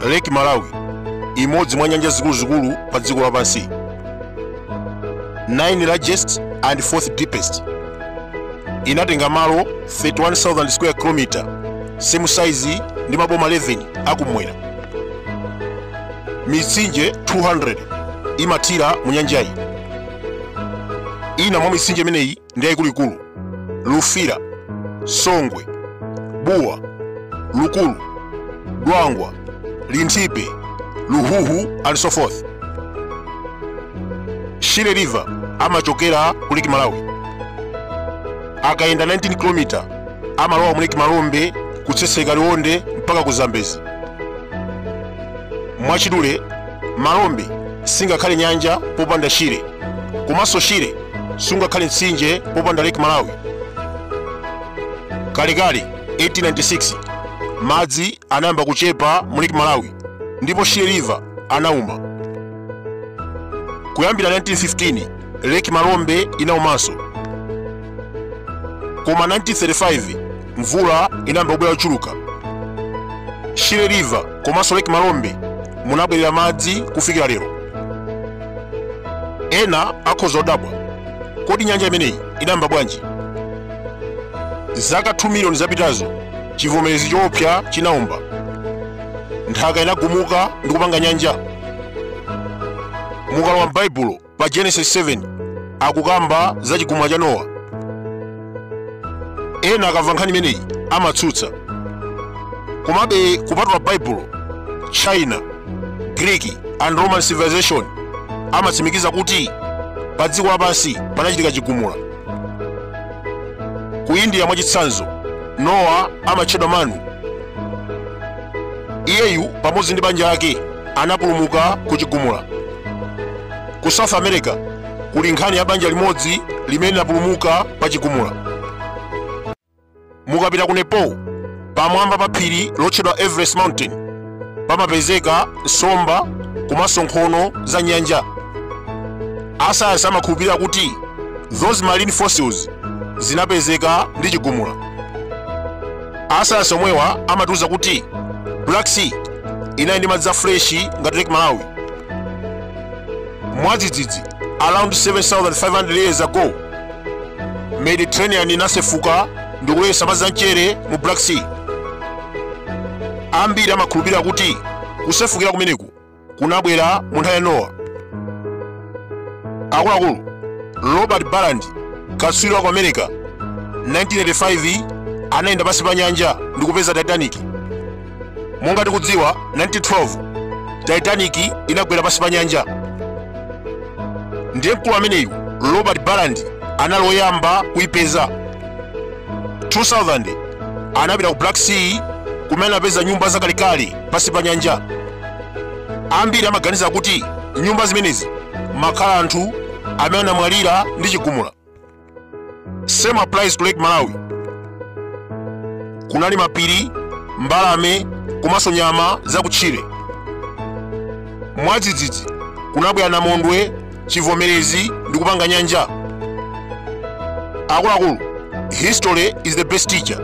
Lake Malawi, imodzi mwa nyanja zikuluzikulu pa dziko lapansi, 9 largest and 4th deepest, inatenga malo 31,000 square kilometer, same size ndi maboma 11 akumwera. Mitsinje 200 imathira mu nyanjayi. Ina mwa mitsinje imeneyi ndi yayikuluikulu: Lufira, Songwe, Buwa, Lukulu, Dwangwa, Linthipe, Luhuhu and so forth. Shire River amachokera ku Lake Malawi, akayenda 19 km amalowa mu Lake Malombe, kutseseka Liwonde mpaka ku Zambezi. Mwachidule, Malombe singakhale nyanja popanda Shire, komanso Shire sungakhale mtsinje popanda Lake Malawi. Kalekale 1896 madzi anayamba kuchepa mu Lake Malawi ndipo Shire River anauma. Kuyambira 1915 Lake Malombe inaumanso, koma 1935 mvula inayamba kubwera yochuluka. Shire River komanso Lake Malombe munabwerera madzi kufikira lero. Ena akhoza kudabwa, kodi nyanja imeneyi inayamba bwanji? Zaka 2 miliyoni zapitazo chivomerezi choopsa chinaomba, nthaka inagumuka ndi kupanga nyanja. Mukalowa m'Baibulo pa Genesis 7 akukamba za chigumula cha Nowa. Ena akamva nkhani imeneyi amatsutsa. Komabe kupatula Baibulo, China, Greek and Roman civilization amatsimikiza kuti pa dziko lapansi panachitika chigumula. Ku India mwachitsanzo, Nowa amatchedwa Manu. Iyeyu pamodzi ndi banja lake anapulumuka ku chigumula. Ku South America kuli nkhani ya banja limodzi limene linapulumuka pa chigumula. Mukapita ku Nepal, pamwamba pa phiri lotchedwa Everest Mountain pamapezeka nsomba komanso nkhono za nyanja. Asayansi amakhulupirira kuti those marine fossils zinapezeka ndi chigumula. Asayansi omwewa amatiuza kuti Black Sea inali ndi madzi a fresh ngati Lake Malawi. Mwadzidzidzi around 7500 years ago Mediterranean inasefuka ndi kulowetsa madzi a mchere mu Black Sea. Ambiri amakhulupirira kuti kusefukira kumeneku kunabwera mu nthawi ya Nowa. Akuluakulu, Robert Ballard, katswiri wa ku America, 1985 anayenda pansi pa nyanja ndi kupeza Titanic. Monga tikudziwa, 1912 Titanic inagwera pansi pa nyanja. Ndiye mkulu ameneyu Robert Ballard anali woyamba kuipeza. 2000 anapita ku Black Sea kumene anapeza nyumba zakalekale pansi pa nyanja. Ambiri amaganiza kuti nyumba zimenezi makhala anthu amene anamwalira ndi chigumula. Same applies to Lake Malawi. Kunali mapiri, mbalame komanso nyama zakutchire. Mwadzidzidzi kunabwera namondwe, chivomerezi ndi kupanga nyanja. Akuluakulu, history is the best teacher.